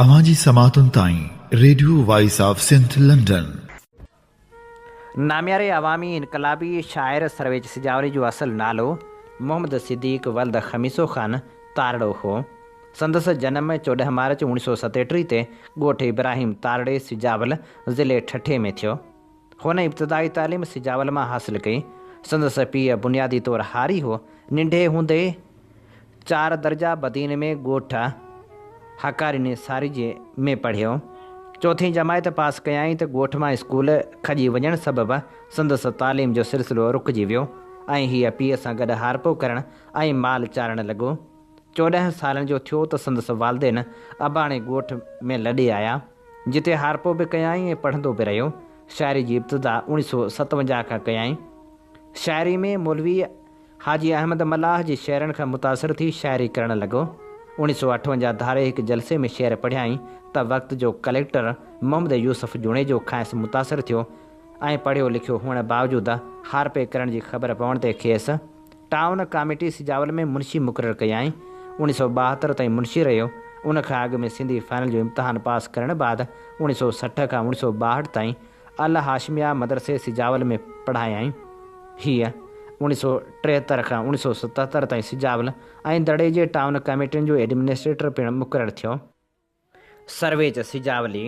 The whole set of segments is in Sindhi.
اوهان جي سماعتن تائين radio voice of Sindh London. نامياري عوامي انقلابي شاعر سرويچ سجاولي جو اصل نالو محمد صديق ولد خميسو خان تارڙو هو. سندس جنم 14 مارچ 1937 تي ڳوٺ ابراهيم تارڙي سجاول ضلعي ٺٽي ۾ ٿيو. هن ابتدائي تعليم سجاول مان حاصل ڪئي. سندس پيء بنيادي طور هاري هو. ننڍي هوندي چار درجا بدين ۾ ڳوٺ هاڪاريني ساريجي ۾ پڙهيو. چوٿين جماعت پاس ڪيائين ته ڳوٺ مان اسڪول کڄي وڃڻ سبب سندس تعليم جو سلسلو رڪجي ويو ۽ هيء پيء سان گڏ هارپو ڪرڻ ۽ مال چارڻ لڳو. 14 سالن جو ٿيو ته سندس والدين اباڻي ڳوٺ ۾ لڏي آيا، جتي هارپو به ڪيائين ۽ پڙهندو به رهيو. شاعري جي ابتدا 1957 کان ڪيائين. شاعري ۾ مولوي حاجي احمد ملاح جي شعرن کان متاثر ٿي شاعري ڪرڻ لڳو. 1958 ڌاري هڪ جلسي ۾ شعر پڙهيائين ته وقت جو ڪليڪٽر محمد يوسف جوڻيجو کانئس متاثر ٿيو ۽ پڙهيو لکيو هئڻ باوجود هارپي ڪرڻ جي خبر پوڻ تي کيس ٽائون ڪاميٽي سجاول ۾ منشي مقرر ڪيائين. 1972 تائين منشي رهيو. ان کان اڳ ۾ سنڌي فائنل جو امتحان پاس ڪرڻ بعد 1960 کان 1962 تائين الهاشميه مدرسي سجاول ۾ پڙهايائين. هيء 1973 کان 1977 تائين سجاول ۽ دڙي جي ٽائون ڪميٽين جو ايڊمنسٽريٽر پڻ مقرر ٿيو. سرويچ سجاولي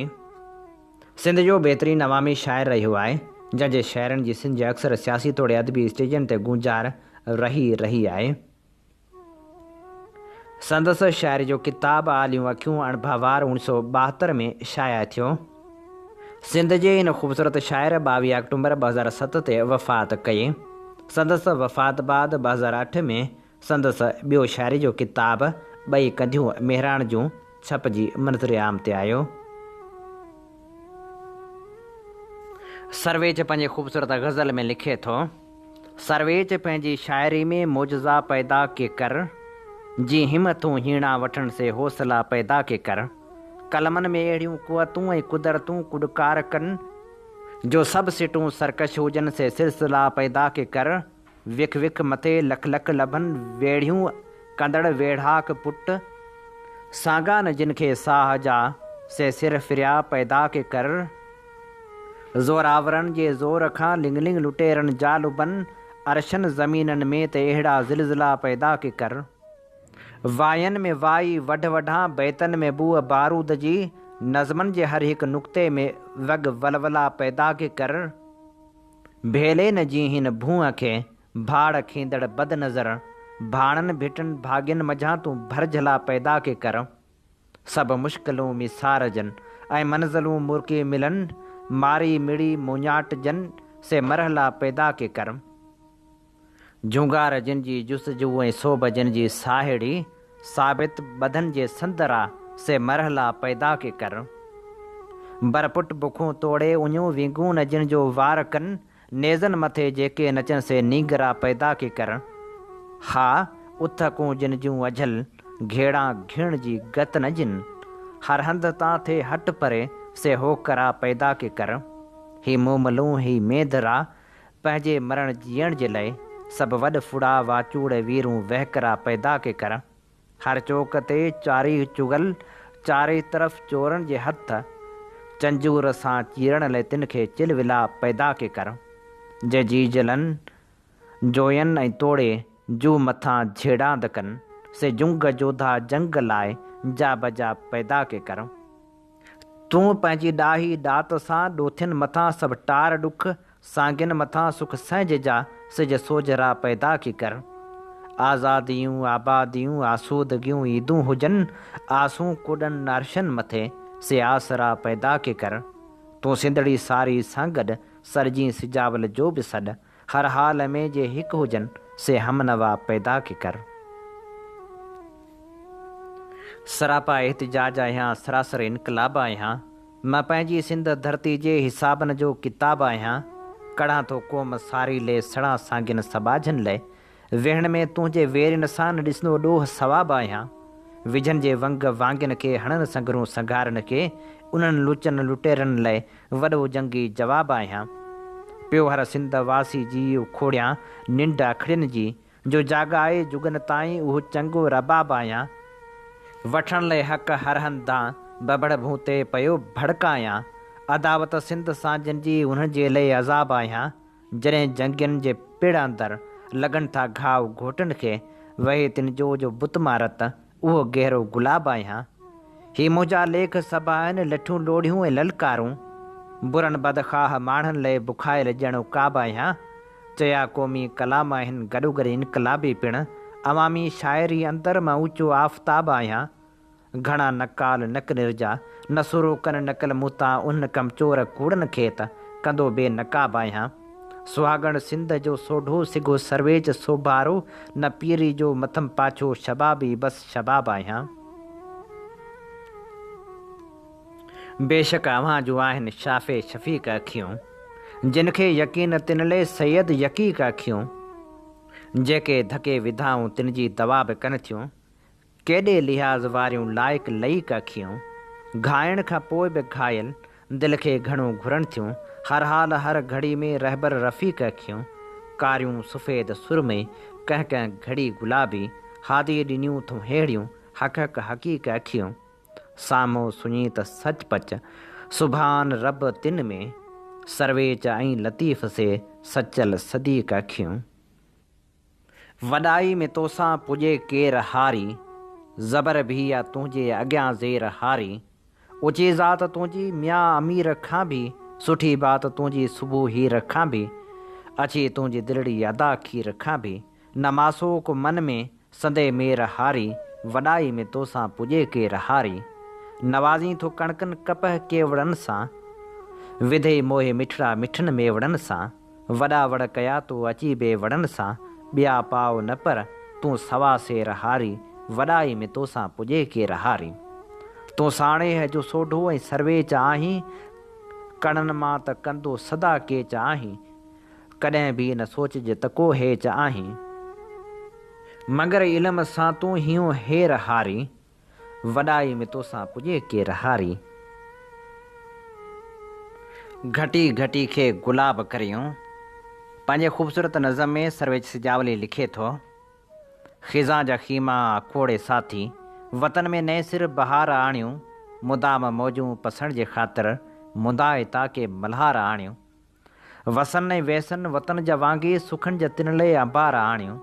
سنڌ جو بهترين عوامي شاعر رهيو آهي، جنهن جي شعرن جي سنڌ جي اڪثر سياسي توڙي ادبي اسٽيجن تي گونجار رهي رهي آهي. سندس شاعري جو ڪتاب آليون اکيون اڻڀوار 1972 ۾ شايع ٿيو. سنڌ جي هن خوبصورت شاعر 22 آڪٽومبر 2007 تي وفات ڪئي. سندس وفات بعد 2008 ۾ سندس ٻيو شاعري جو ڪتاب ٻئي ڪنڌيون مهراڻ جون ڇپجي منظر عام تي آيو. سرويچ پنهنجي خوبصورت غزل ۾ لکي ٿو. سرويچ پنهنجي شاعري ۾ معجزا پيدا ڪي ڪر، جي همٿون هيڻا وٺن سي حوصلا پيدا ڪي ڪر. قلمن ۾ اهڙيون قوتون ۽ قدرتون ڪڏڪار ڪن، جو سڀ سٽون سرڪش هجن سي سلسلا پيدا ڪي ڪر. وک وک مٿي لک لک لڀن ويڙهيون ڪندڙ ويڙهاڪ پٽ. سانگا نه جن کي ساهه جا سي سر ڦريا پيدا ڪي ڪر. زوراورن جي زور کان لڱ لڱ لٽيرن جا لبن، عرشن زمينن ۾ ته اهڙا زلزلا پيدا ڪي ڪر. واين ۾ وائي وڍ وڍان، بيتن ۾ بوء بارود جي، نظمن جي هر هڪ نقطي ۾ وڳ ولولا پيدا ڪي ڪر. ڀيلي نه جين هن ڀونء کي، ڀاڙ کيندڙ بد نظر، ڀاڻن ڀٽن ڀاڳين منجهان تون ڀرجهلا پيدا ڪي ڪر. سڀ مشڪلون ميسارجن ۽ منزلون مرڪي ملن، ماري مڙي مونجاٽجن، سي مرحلا پيدا ڪي ڪر. جهونگار جن جي جستجو ۽ سوڀ جن جي ساهيڙي، ثابت ٻڌن جي سندرا، سي مرحلا پيدا ڪي ڪر. برپٽ بکون توڙي اڃون وينگون نه جن جو وار ڪن، نيزن مٿي جيڪي نچن سي نينگرا پيدا ڪي ڪر. ها اٿڪون جن جون اجهل، گهيڙان گهڻ جي گت نه جن. هر هنڌ تان ٿئي هٽ پري، سي هوڪرا پيدا ڪي ڪر. هي موملون هي مينڌرا، پنهنجي مرڻ جيئڻ جي لئه، سڀ وڏ ڦڙا واچوڙ ويرون وهڪرا پيدا ڪي ڪر. هر چوڪ تي چارئي چغل، چارئي طرف چورن جي هٿ، چنجور سان چيرڻ لئه تن کي چلولا پيدا ڪي ڪر. جي جيجلن جوين ۽ توڙي جو مٿان جهيڙاند ڪن، سي جنگ جوڌا جنگ لاء جا بجا پيدا ڪي ڪر. تون پنهنجي ڏاهي ڏات سان ڏوٿين مٿان سڀ ٽار ڏک، سانگين مٿان سک سهنج جا سج سوجهرا پيدا ڪي ڪر. آزاديون، آباديون، آسودگيون، عيدون هجن، آسون ڪڏن عرشن مٿي، سي آسرا پيدا ڪي ڪر. تون سنڌڙي ساري سان گڏ، سرجين سجاول جو به سڏ، هر حال ۾ جي هڪ هجن، سي همنوا پيدا ڪي ڪر. سراپا احتجاج آهيان، سراسر انقلاب آهيان. مان پنهنجي سنڌ ڌرتي جي حسابن جو ڪتاب آهيان. ڪڙهان ٿو قوم ساري لئه، سڙان سانگين سٻاجهن لئه. ويهڻ ۾ تنهنجي ويرين سان نه ڏسندو ڏوهه ثواب آهيان. وجهن جي ونگ وانگين کي، هڻن سنگهرون سنگهارن کي، انهن لچن لٽيرن لئه وڏو جنگي جواب آهيان. پيو هر سنڌ واسي جي اکوڙيان ننڊ اکڙين جي، جو جاڳائي جڳن تائين اهو چنگو رباب آهيان. وٺڻ لئه حق هر هنڌان ڀڀڙ ڀونء تي پيو ڀڙڪايان. عداوت سنڌ سان جن جي انهن جي لئه عذاب آهيان. جڏهن جنگين جي پڙ اندر لڳن ٿا گهاء گهوٽن کي، وهي تن جو جو بت مان رت، اهو گهرو گلاب آهيان. هي منهنجا ليک سڀ آهن لٺيون لوڙهيون ۽ للڪارون. برن بدخواهه ماڻهن لئه بکايل ڄڻ عقاب آهيان. چيا قومي ڪلام آهن گڏوگڏ انقلابي پڻ. عوامي شاعري اندر مان اوچو آفتاب آهيان. گهڻا نقال نڪ نرجا، نسورو ڪن نقل مون تان انهن ڪمچور ڪوڙن کي ته ڪندو بي نقاب آهيان. سهاڳڻ سنڌ جو سوڍو سگهو سرويچ سوڀارو، نه پيري جو مٿم پاڇو شبابي بس شباب آهيان. بيشڪ اوهان جون آهن شافع شفيق اکيون، جن کي يقين تن لئي سيد يقيق اکيون، جيڪي ڌڪي وڌائون تن جي دوا به ڪن ٿيون، ڪيڏي لحاظ واريون لائق لئيق اکيون، گهائڻ کان پوء به گهايل دل کي گهڻو گهرن ٿيون، هر حال هر گهڙي ۾ رهبر رفيق اکيون، ڪاريون سفيد سرمي ڪنهن ڪنهن گهڙي گلابي، هادي ڏنيون ٿون ههڙيون حق حق حقيق اکيون، سامهون سڃي ته سچ پچ سبحان رب تن ۾، سرويچ ۽ لطيف سي سچل صديق اکيون. وڏائي ۾ توسان پڄي ڪير هاري، زبر ڀي آ تنهنجي اڳيان زير هاري. اوچي ذات تنهنجي ميان امير کان ڀي، سٺي بات تنهنجي صبح هير کان ڀي. اڇي تنهنجي دلڙي ادا کير کان ڀي، نه ماسو ڪو من ۾ سندي مير هاري، وڏائي ۾ توسان پڄي ڪير هاري. نوازين ٿو ڪڻڪن ڪپهه ڪيوڙن سان، وڌئي موهي مٺڙا مٺن ميوڙن سان. وڏا وڙ ڪيا تو اچي بي وڙن سان، ٻيا پاء نه پر تون سوا سير هاري، وڏائي ۾ توسان پڄي ڪير هاري. تون ساڻيهه جو سوڍو ۽ سرويچ آهين، ڪڻن مان ته ڪندو سدا ڪيچ آهين، ڪڏهن به نه سوچج ته ڪو هيچ آهين. مگر علم سان تون هيون هير هاري، وڏائي ۾ توسان پڄي ڪير هاري. گهٽي گهٽي کي گلاب ڪريون. پنهنجي خوبصورت نظم ۾ سرويچ سجاولي لکي ٿو، خزان جا خيما کوڙي ساٿي، وطن ۾ نئين سر بهار آڻيون، مدام موجون پسڻ جي خاطر، مندائتا ڪي ملهار آڻيون. وسن ۽ ويسن وطن جا وانگي سکن جا تن لئي انبار آڻيون.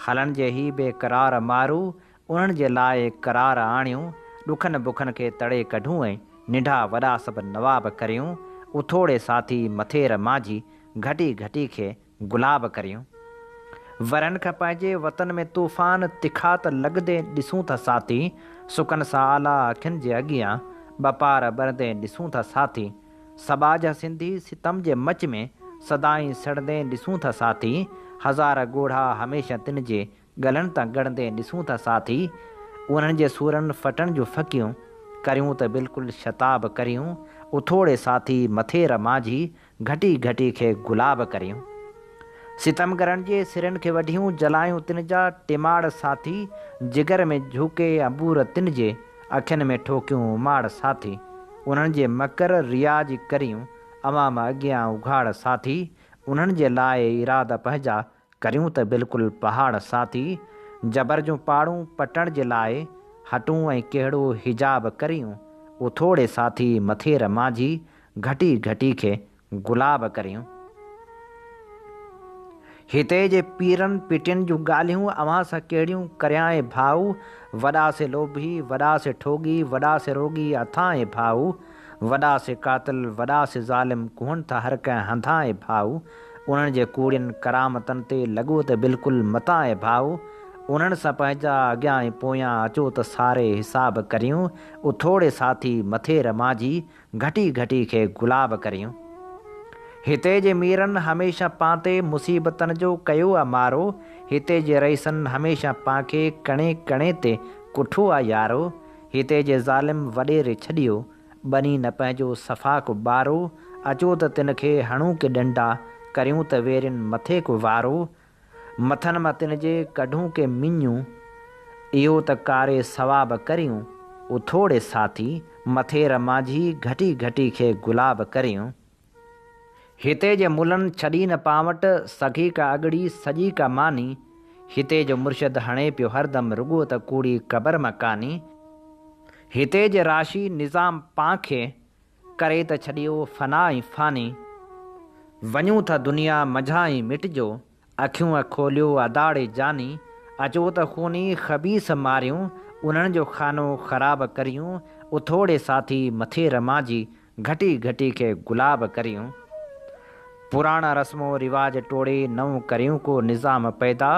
هلن جي هي بي قرار مارو انهن جي لاء قرار آڻيون. ڏکن بکن کي تڙي ڪڍون ۽ ننڍا وڏا سڀ نواب ڪريون. اٿوڙي ساٿي مٿير مانجهي گهٽي گهٽي کي گلاب ڪريون. ورهن کان پنهنجي وطن ۾ طوفان تکا ته لڳندي ڏسون ٿا ساٿي، سڪن سان آلا اکين جي اڳيان ٻپار ٻرندي ڏسون ٿا ساٿي، سٻاجها سنڌي ستم جي مچ ۾ سدائين سڙندي ڏسون ٿا ساٿي، هزار ڳوڙها هميشه تن جي ڳلن تان ڳڙندي ڏسون ٿا ساٿي، انهن جي سورن ڦٽڻ جون ڦڪيون، ڪريون ته بلڪل شتاب ڪريون، اٿوڙي ساٿي مٿير مانجهي، گهٽي گهٽي کي گلاب ڪريون. ستمگرن جي سرن کي وڍيون، جلايون تن جا ٽماڙ ساٿي، جگر ۾ جهوڪي انبور تن جي، اکين ۾ ٺوڪيون اماڙ ساٿي، انهن جي مڪر ريا جي ڪريون، عوام اڳيان اگهاڙ ساٿي، انهن جي لاء ارادا پنهنجا، ڪريون ته بلڪل پهاڙ ساٿي، جبر جون پاڙون پٽڻ جي لاء هٽون ۽ ڪهڙو حجاب ڪريون، اٿوڙي ساٿي مٿير مانجهي، گهٽي گهٽي کي گلاب ڪريون. هتي جي پيرن پٽين جون ڳالهيون اوهان سان ڪهڙيون ڪريان اي ڀائو، وڏا سي لوڀي، وڏا سي ٺوڳي، وڏا سي روڳي اٿان اي ڀائو، وڏا سي قاتل، وڏا سي ظالم ڪوهن ٿا هر ڪنهن هنڌان اي ڀائو، انهن جي ڪوڙين ڪرامتن تي لڳو ته بلڪل متان اي ڀائو، انهن سان پنهنجا اڳيان ۽ پويان اچو ته ساري حساب ڪريون، اٿوڙي ساٿي مٿير مانجهي، گهٽي گهٽي کي گلاب ڪريون. هتي جي ميرن هميشه پان تي مصيبتن جو ڪيو آ مارو، هتي جي رئيسن هميشه پان کي ڪڻي ڪڻي تي ڪٺو آ يارو، هتي جي ظالم وڏيري ڇڏيو، ٻني نه پنهنجو صفا ڪو ٻارو، اچو ته تن کي هڻون ڪي ڏنڊا، ڪريون ته ويرين مٿي ڪو وارو، مٿن مان تن جي ڪڍون ڪي مڃون، اهو ته ڪاري ثواب ڪريون، اٿوڙي ساٿي، مٿير مانجهي، گهٽي گهٽي کي گلاب ڪريون. هتي جي ملن ڇڏي نه پانوٽ، سگهي ڪا اڳڙي سڄي ڪا ماني، هتي جو مرشد هڻي پيو هردم رڳو ته ڪوڙي قبر مان ڪاني. هتي جي راشي نظام پان کي، ڪري ته ڇڏيو فنا ۽ فاني. وڃون ٿا دنيا منجهان ئي مٽجو، اکيون کوليو اداڙي جاني. اچو ته خوني خبيث ماريون، انهن جو خانو خراب ڪريون. اٿوڙي ساٿي مٿي رماجي، گهٽي گهٽي کي گلاب ڪريون. پراڻا رسمون رواج ٽوڙي، نئون ڪريون ڪو نظام پيدا.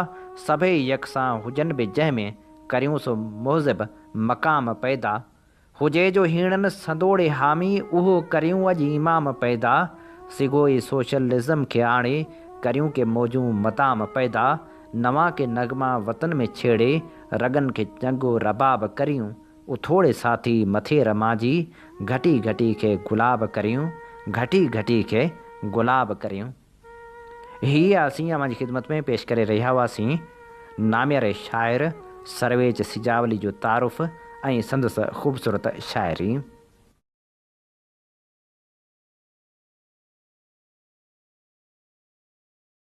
سڀئي يڪسان هجن به جنهن ۾، ڪريون سو مهذب مقام پيدا. هجي جو هيڻن سندوڙي حامي، اهو ڪريون اڄ امام پيدا. سگهو ئي سوشلزم کي آڻي، ڪريون ڪي موجون مدام پيدا. نوان ڪي نغما وطن ۾ ڇيڙي، رڳن کي چنگو رباب ڪريون. اٿوڙي ساٿي مٿي رماجي، گهٽي گهٽي کي گلاب ڪريون، گهٽي گهٽي کي گلاب ڪريون. هي اسين اوهان جي خدمت ۾ پيش ڪري رهيا هئاسين نامياري شاعر سرويچ سجاولي جو تعارف ۽ سندس خوبصورت شاعري.